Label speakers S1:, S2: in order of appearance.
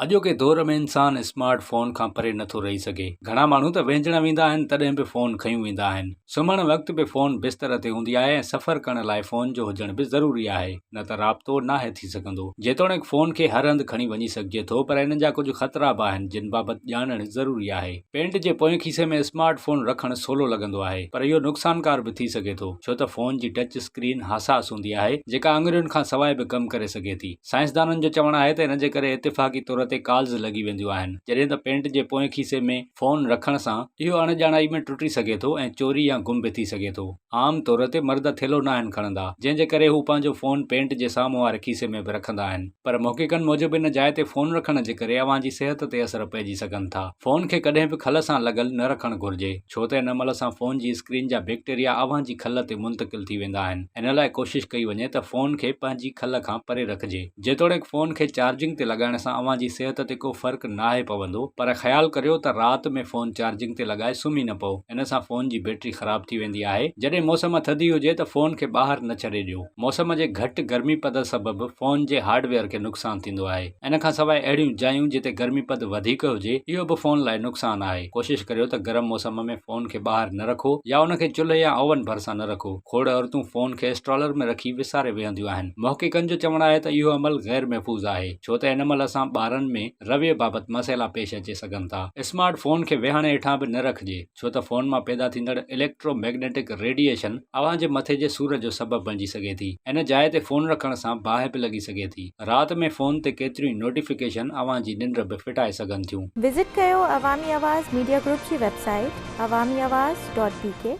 S1: اڄوڪي دور ۾ انسان اسمارٽ فون کان پري نٿو رهي سگهي. گهڻا ماڻهو ته وهنجڻ ويندا آهن تڏهن به فون کنيون ويندا آهن. سمهڻ وقت به فون بستر تي هوندي آهي ۽ سفر ڪرڻ لاء فون جو هجڻ به ضروري آهي نه ته رابطو ناهي ٿي سگهندو. جيتوڻيڪ فون کي هر هنڌ کڻي وڃي سگهجي ٿو پر ان جا ڪجهه خطرا به آهن جن بابت ڄاڻڻ ضروري آهي. پينٽ جي پوئين کيسي ۾ اسمارٽ فون رکڻ سولو لڳندو آهي پر اهو نقصانڪار به ٿي سگهي ٿو ڇو ته فون جي ٽچ اسڪرين حساس هوندي آهي جيڪا آڱرين کان سواء به ڪم ڪري سگهي ٿي. سائنسدانن جو چوڻ آهي ته ان جي ڪري اتفاقي طور تي ڪالز لڳي وينديون آهن، جڏهن ته پينٽ جي پوئين کيسي ۾ فون رکڻ سان اهو اڻڄاڻائي ۾ ٽٽي سگهي ٿو ۽ چوري يا گم به ٿي سگهي ٿو. عام طور تي مرد ٿيلهو ناهن کڻندا، جنهن جي ڪري هو پنهنجو فون پينٽ جي سامهون واري کيسي ۾ به رکندا آهن، پر محققن موجب ان جاء تي فون رکڻ جي ڪري اوهان جي صحت تي اثر پئجي سگهن ٿا. فون کي ڪڏهن به کل سان لڳل نه رکڻ گهرجي، ڇو ته ان عمل سان فون جي اسڪرين جا بيڪٽيريا اوهان جي کل تي منتقل ٿي ويندا آهن. ان لاء ڪوشش ڪئي وڃي ته فون کي پنهنجي کل کان پري رکجي. جيتوڻيڪ فون کي چارجنگ تي لڳائڻ سان اوهان جي صحت تي ڪو فرق ناهي پوندو، پر خيال ڪريو ته رات ۾ فون چارجنگ تي لڳائي سمهي نه پئو، ان سان فون جي بيٽري خراب ٿي ويندي آهي. جڏهن موسم ٿڌي هجي ته فون کي ٻاهر نه ڇڏي ڏيو. موسم جي گهٽ گرمي پد سبب فون جي هارڊويئر کي نقصان ٿيندو آهي. ان کان سواء اهڙيون جايون جتي گرمي پد وڌيڪ هجي اهو به فون لاء نقصان آهي. ڪوشش ڪريو ته گرم موسم ۾ فون کي ٻاهر نه رکو يا ان کي چلهه يا اوون ڀرسان نه رکو. کوڙ عورتون فون کي اسٽرالر ۾ رکي وساري ويهنديون آهن. محققن جو چوڻ آهي ته اهو عمل غير محفوظ آهي ڇو ته ان عمل سان ٻارن ۾ رويي بابت مسئلا پيش اچي سگهن ٿا. اسمارٽ فون کي ويهاڻي هيٺان به نه رکجي. ڇو ته فون مان پيدا ٿيندڙ اليڪٽرو مئگنيٽڪ ريڊي ايشن اوهان جي مٿي جي سور جو سبب بڻجي سگهي ٿي. ان جاء تي فون رکڻ سان باهه به لڳي سگهي ٿي. رات ۾ فون تي ڪيتريون ئي نوٽيفڪيشن اوهان جي ننڊ به ڦٽائي سگهن ٿيون.
S2: وزٽ ڪيو عوامي آواز ميڊيا گروپ جي website Awami Awaz dot B K.